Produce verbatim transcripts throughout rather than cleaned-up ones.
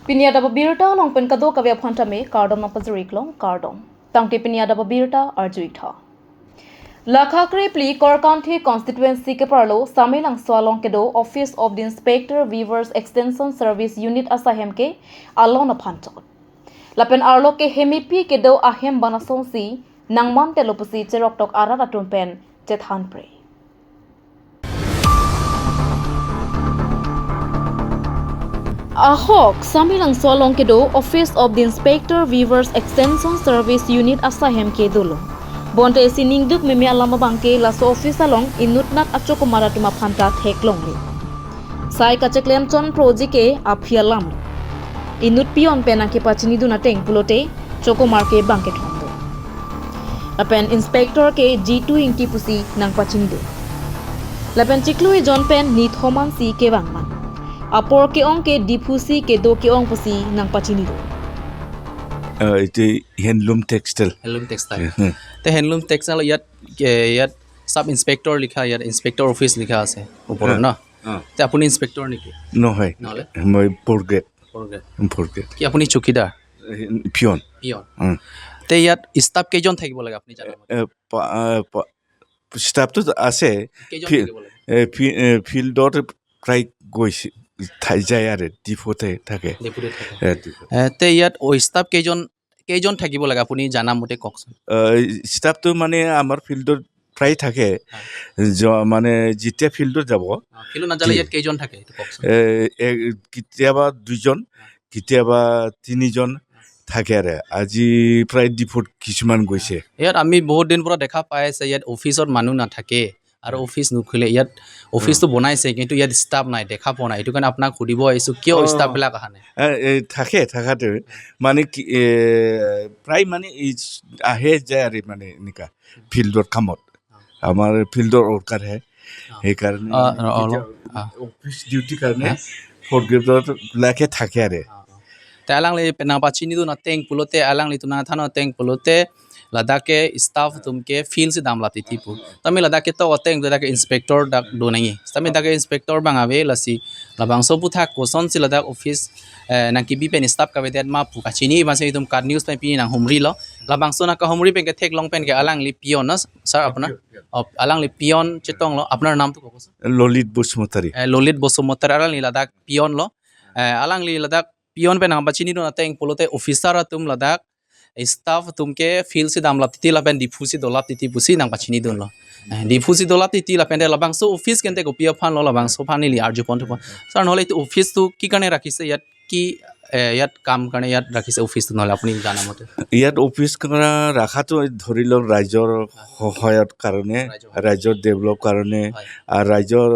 Pini adap abirta along pen kadokave aphan tame kardom nangpajir-ik long, kardom. Tangte pini adap abirta arju-ik tha. Lakha krephli Korkanthi constituency keparlo Samelangso along kedo Office of the Inspector Weavers Extension Service Unit asaihem ke alon aphan chot. Lapen arlo ke hemipi kedo ahem ban asonsi nangmantelo pusi cheroktok arat atum pen chethan pre. Ahok, Samelangso along kedo Office of the Inspector Weavers Extension Service Unit asaihem ke dolo. Bonta isi ningduk meme alam abang ke laso office along inutnat achokomar atum aphanta theklongle. Sai kacheklem chonproji ke aphi alam. Inut peon pen nangkepachinidun ateng pulote chokomar ke bang kethom do. Lapen inspector ke Jitu Ingti pusi nangpachini do. Lapen chiklo ejon pen nithom ansi kevang ma. Apor ke-ong ke Diphu si kedo ke-ong pusi nangpachini do. আহ, এইটো handloom textile. Handloom textile. হুম। তে handloom textile ইয়াত এ, ইয়াত sub inspector লিখা, ইয়াত inspector office লিখা আছে ওপৰত ন? অ। তে আপুনি ইন্সপেক্টৰ নেকি? নহয়, নহ'লে? মই four grade. Four grade. Four grade. কি আপুনি চকীদাৰ? পিয়ন। পিয়ন। উম। তে ইয়াত ষ্টাফ কেইজন থাকিব লাগে আপুনি জানে? এ, পা- আহ, পা- ষ্টাফটো আছে। কেইজন ফি- থাকিব লাগে? এ, ফি- এ, ফিল্ডত প্ৰায় গৈছে, থাই যায় আৰু ডিফতে থাকে। ডেপুটি থাকে। এ, ডিফত। এ, তে ইয়াত অ, ষ্টাফ কেইজন কেইজন থাকিব লাগে আপুনি জানা মতে কওকচোন। আহ, ষ্টাফটো মানে আমাৰ ফিল্ডত প্ৰায় থাকে। য- মানে যেতিয়া ফিল্ডত যাব, অ, ফিল্ডত নাযালে ইয়াত কেইজন থাকে এইটো কওকচোন। এ, এ, কেতিয়াবা দুজন, কেতিয়াবা তিনিজন থাকে আৰু। আজি প্ৰায় ডিফত কিছুমান গৈছে। ইয়াত আমি বহুত দিন পৰা দেখা পাই আছে ইয়াত অফিচত মানুহ নাথাকে আৰু অফিচ নুখুলে। ইয়াত অফিচটো বনাইছে কিন্তু ইয়াত ষ্টাফ নাই, দেখা পোৱা নাই। এইটো কাৰণে আপোনাক সুধিব আহিছো কিয় অ। ষ্টাফবিলাক অহা নাই? এ, এ, থাকে, থাকাতে মানে কি, এ, প্ৰায় মানে এই আহে যায় আৰু মানে এনেকা ফিল্ডৰ কামত। আমাৰ ফিল্ডৰ ৱৰ্কাৰ হে, অ। সেইকাৰণে অ, মানে অ, অ, কেতিয়া অ। অফিচ ডিউটি কাৰণে ফ'ৰ গ্ৰেডৰ বিলাকে থাকে আৰু। Te alangli penang pachini dun ateng pulote, alangli tum nangthan ateng pulote, ladak ke staff atum ke field si damlap titi pu. Tame ladak ke to ateng ladak ke inspector dak do nangji. Tame dak ke inspector bang ave lasi labangso aputhak kosonsi ladak office, eh, nangkebi pen staff kavedet ma pu kachini abang si itum KAT News pen pini nanghumrilo. Labangso nangkahumri pen ke theklong pen ke alangli peon na, sir, apnar? Oh, alangli peon chetonglo, apnar nam tu koko, sir? Lalit Basumatary. Eh, Lolit Bosumotari, alangli ladak peon lo. Eh, alangli ladak peon pen nangpachini dun ateng pulote officer atum ladak staff atum ke field si damlap titi lapen Diphu si dolap titi pusi nangpachini dunlo. Eh, Diphu si dolap titi lapen te labangso office kente kopi aphan lo, labangso aphan neli arju pon thupo. Sir, নহ'লে এইটো অফিচটো কি কাৰণে ৰাখিছে ইয়াত? কি, এ, ইয়াত কাম কাৰণে ইয়াত ৰাখিছে অফিচটো, নহ'লে আপুনি জানা মতে? ইয়াত অফিচ কৰা ৰখাটো ধৰি লওক ৰাইজৰ সহায়ৰ কাৰণে, ৰাইজৰ। ৰাইজৰ ডেভেলপ কাৰণে, হয়। আৰু ৰাইজৰ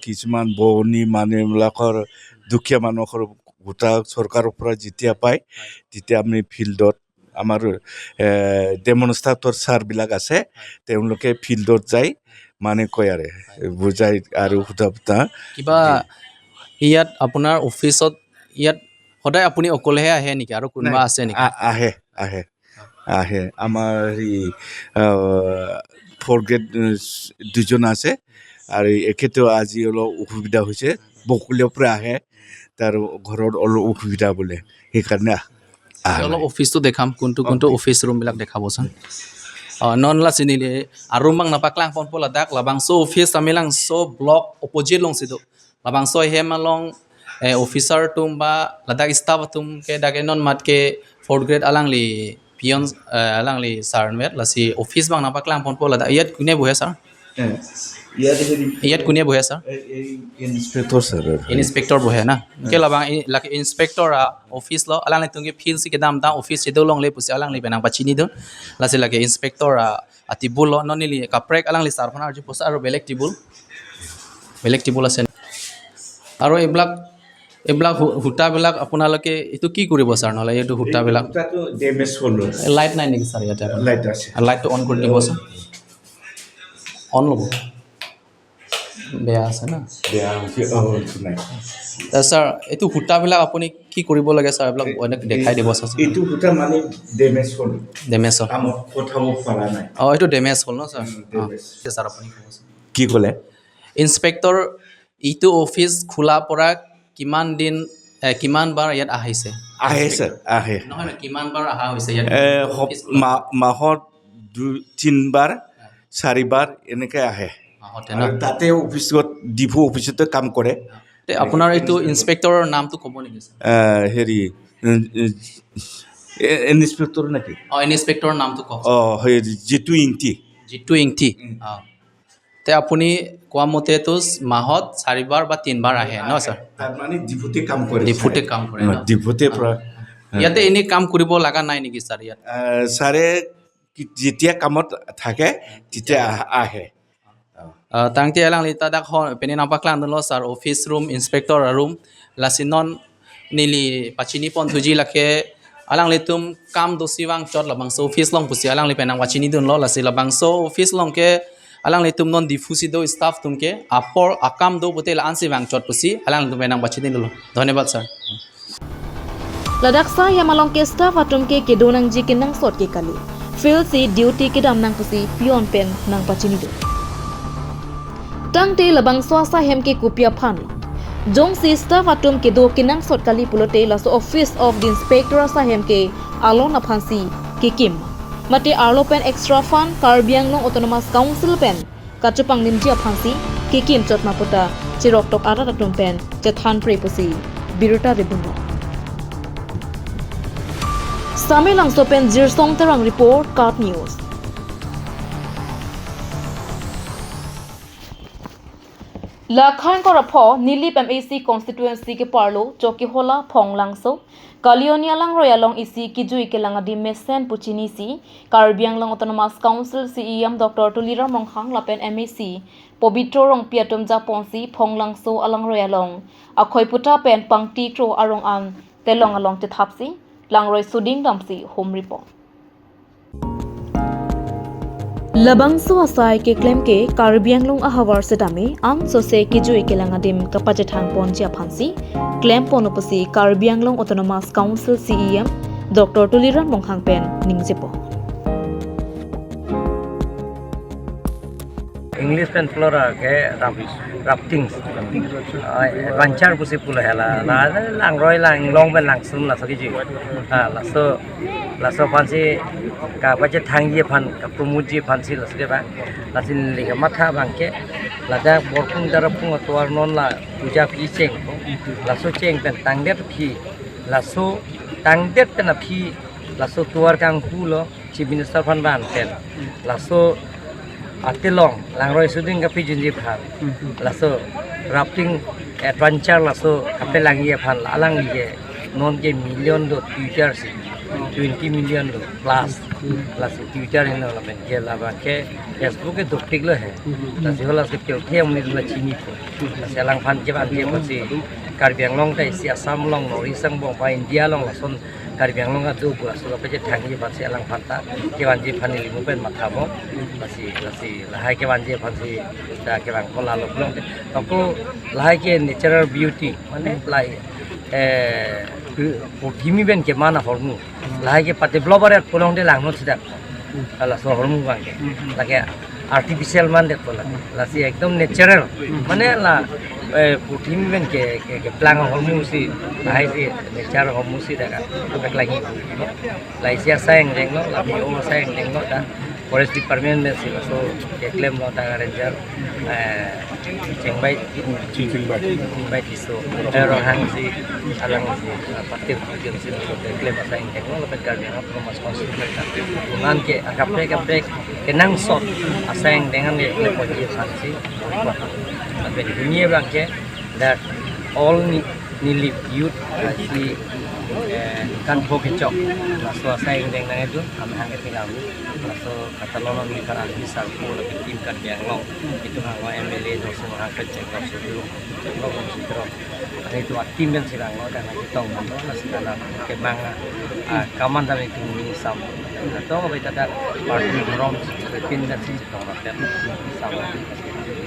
কিছুমান বহনি মানে এইবিলাকৰ দুখীয়া মানুহৰ গোটা চৰকাৰৰ পৰা যেতিয়া পায়, হয়। তেতিয়া আমি ফিল্ডত আমাৰ, এ, ডেমনষ্ট্ৰেটৰ ছাৰবিলাক আছে, তেওঁলোকে ফিল্ডত যাই মানে কয় আৰু বুজাই আৰু সোধা পোতা। কিবা ইয়াত আপোনাৰ অফিচত ইয়াত সদায় আপুনি অকলেহে আহে নেকি আৰু কোনোবা নাই, আছে নেকি? আ- আহে, আহে, আহে। আমাৰ হেৰি, আহ, ফ'ৰ গ্ৰেড, উম, দুজন আছে আৰু এখেতো আজি অলপ অসুবিধা হৈছে, বকুলীয়াৰ পৰা আহে, তাৰ ঘৰত অলপ অসুবিধা বোলে, সেইকাৰণে আহ- আহা অলপ নাই। অফিচটো দেখাম, কোনটো কোনটো অফিচ ৰুমবিলাক দেখাবচোন। Oh, non la sini le arum bang nangpaklang ponpo ladak labangso office Samelangso block opposite alongsi do. Labangso ahem along, eh, officer atum ba ladak staff atum ke dak non mat ke fourth grade alangli peon, eh, alangli sir met lasi office bang nangpaklang ponpo ladak. Iyat kune bohe, sir? এ, ইয়াত হেৰি Iyat kune bohe, sir? এই- এই inspector sir আৰু। Inspector bohe na. Ke labang i- lake inspector a office lo, alanglitum ke field si kedam ta office si dolongle pusi alangli pen nangpachini dun. Lasi lake inspector a, a table lo, non neli kaprek alangli sir aphan arju po sir, আৰু বেলেগ table. বেলেগ table আছে। আৰু এইবিলাক এইবিলাক হু- সূতাবিলাক আপোনালোকে এইটো কি কৰিব, ছাৰ? নহ'লে এইটো সূতাবিলাক সূতাটো ডেমেজ হ'ল। লাইট নাই নেকি, ছাৰ, ইয়াতে আপোনাৰ? লাইট আছে। লাইটটো অন কৰি দিব, ছাৰ। অন ল'ব। বেয়া আছে না? বেয়া হৈছে, অ, এইটো নাই। এ, ছাৰ, এইটো সূতাবিলাক আপুনি কি কৰিব লাগে, ছাৰ? এইবিলাক এনেকৈ দেখাই দিব, ছাৰ। এইটো সূতা মানে ডেমেজ হ'ল। ডেমেজ হ'ল। কামত পঠাব পৰা নাই। অ, এইটো ডেমেজ হ'ল ন, ছাৰ? উম, অ, ডেমেজ। ঠিক আছে, ছাৰ, আপুনি ক'বচোন। কি ক'লে? ইন্সপেক্টৰ, এইটো অফিচ খোলা পৰা কিমান দিন, এ, কিমান বাৰ ইয়াত আহিছে? আহে ছাৰ, আহে। নহয়, নহয়, কিমান বাৰ অহা হৈছে ইয়াত? এ, সপ-, অফিচ মা-, মাহত দুই, তিনিবাৰ, চাৰিবাৰ এনেকে আহে। মাহতে ন? আৰু তাতে অফিচত, ডিফু অফিচতে কাম কৰে। তে আপোনাৰ এইটো ইন্সপেক্টৰৰ নামটো ক'ব নেকি, ছাৰ? এ, হেৰি, এ, এ, এ, ইন্সপেক্টৰ নেকি? অ, ইন্সপেক্টৰৰ নামটো কওক। অ, হেৰি, জিতু ইংতি। জিতু ইংতি। উম। অ। তে আপুনি কোৱা মতেতো মাহত চাৰিবাৰ বা তিনিবাৰ আহে ন, ছাৰ? তাত মানে ডিফুতে কাম কৰে, ডিফুতে ছাৰে। কাম কৰে অ, ন? ডিফুতে অ। পৰা, ইয়াতে অ। এনে কাম কৰিব লগা নাই নেকি, ছাৰ, ইয়াত? এ, ছাৰে কি-, যেতিয়া কামত থাকে, তেতিয়া আহ-, আহে। Ah, tangte alangli ta dak ho pini nangpaklang dunlo, sir, office room, inspector room, lasi non neli pachini pon thuji lake alanglitum kam dosi vangchot labangso office along pusi alangli pen nangpachini dunlo, lasi labangso office along ke alanglitum non Diphu si do staff atum ke apor akam do pute la-ansi vangchot pusi alanglitum pen nangpachini dunlo. Dhanyabad, sir. Ladak sahem along ke staff atum ke kedo nangji kenangsot ke kali. Field si duty kedam nang pusi peon pen nangpachini do. Tangte labangso asahem ke kopi aphan? Jongsi staff atum kedo kenangsot kali pulote laso Office of the Inspector asahem ke alon aphansi kekim? Mate arlo pen extra fund Karbi Anglong Autonomous Council pen kachepangdimji aphansi kekim chot ma puta cheroktok arat atum pen chethan pre pusi birta rebunlo. Samelangso pen Jirsong Terang report, KAT News. Lakhain korapho Nilip M A C constituency keparlo Chokihola Phonglangso Kalioni alangroi along isi kejui kelang adim mesen pu chinisi Karbi Anglong Autonomous Council C E M Doctor Tuliram Ronghang lapen M A C Pobitro Rongpi atum japonsi Phonglangso alangroi along akhoi puta pen pangti kro arong an telong along chethapsi langroi suding damsi humripo. Labangso asai keklem ke Karbi Anglong ahavar setame angsose kejui kelang adim kapachethang ponji aphansi klem pon pusi Karbi Anglong Autonomous Council C E M Doctor Tuliram Ronghang pen ningjepo. English pen pulo ra ke rap-, rafting. Ah, adventure pusi pulo hela. La, la, langroi langlong pen langsung laso kejui. Ah, laso, laso aphansi kapachethangji aphan, kapromoteji aphansi laso ke bang. Lasi neli kamatha abang ke ladak Borpung Darapung atovar non la puja aphi cheng. Laso cheng pen tangdet aphi. Laso tangdet pen aphi. Laso tovar kanghulo Chief Minister aphan van pen. Laso atelong langroi suding kapejunji aphan. Laso rafting adventure laso kapelangji aphan alangli ke non ke million do Twitter si. Twenty million do plus. Laso Twitter henlo lapen ke labang ke Facebook ke dopik lo he. Lasi hala ke kyo the amni la chinipo. Lasi alangphan kevanji aphansi Karbi Anglong ta isi Assam along, North East angbong pa India along lason Karbi Anglong adu pu laso kapachethangji aphansi alangphan ta kevanji aphan neli mo pen mathamo. Lasi, lasi lahai kevanji aphansi ta kevang ko lalo pulang. Ako lahai ke natural beauty, mane lahai, eh, purthimi pen keman ahormu. Lahai ke padevelop aret pulang de langno sidak. Laso ahormu abang ke. Lake artificial mandetpo lake. Lasi ekdom natural. Mane la, eh, purthimi pen ke, ke, keplang ahormu si, lahai si nature ahormu si dak. Dak lagi. La isi asai angdeng lo, la B O asai angdeng lo, dak Forest Department pensi laso keklem lo, dak ranger, eh, Chingbai, Chingbai. Chingbai Tisso, eh, Ronghang si, alang si, eh, party party si laso keklem asai angdeng lo, lapen Karbi Anglong Autonomous Council pen. Unan ke, akaprek akaprek kenangsot asai angdeng an keklem ponji aphansi. Lapen hini abang ke, that all ni, Nilip youth, eh, si, eh, kan pho kechok. Laso asai angdeng nangdun, amahang ke tinggal. Laso katalon ni kan army sarpo lapen team Karbi Anglong. Itum hanglo M L A Dorsing Ronghang pen chek laso dulu. Chek laso dulu. Ane itum a-team pensi vanglo, dan nangchetong lo, lasi dalam kemang, ah, kaman dalam itum ni sam. Atong abai ta dak party rom pin dan si chetong rakyat sam.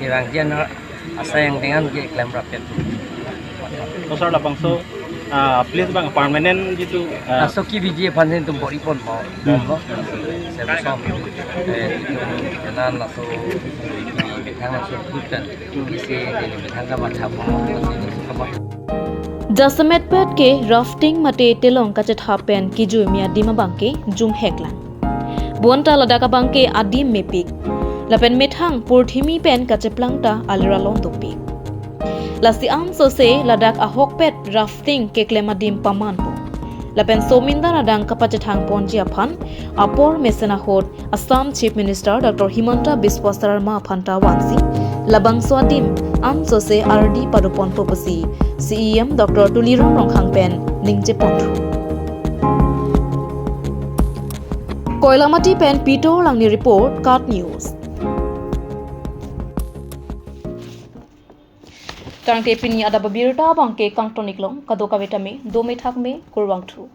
Kevangji an asai angdeng an keklem rakyat. Ko sir, labangso Ah, place abang permanent gitu. Ah, laso kebiji aphan si netum bor-i ponpo. Hmm. Laso, eh, netum kenan laso, eh, methang laso hutan. Isi neli methang kamatha po, laso, laso kamatha. Jasemetpet ke rafting mate telong kachetha pen kejuime adim abang ke jumheklang. Bonta ladak abang ke adim mepik. Lapen methang purthimi pen kacheplang ta alir alon dopik. Lasi ansose ladak ahokpet rafting keklem adim pamanpo. Lapen somindar adang kapachethang ponji aphan apor mesen ahut Assam Chief Minister Doctor Himanta Biswa Sarma aphan ta vansi labangso adim ansose ardi padoponpo pusi C E M Doctor Tuliram Ronghang pen ningjeponthu. Koilamati pen Peter Langni report, KAT News. Tangte pini adap abirta abang ke kangton-iklong, kadokave tame dome thakme, kurvangthu.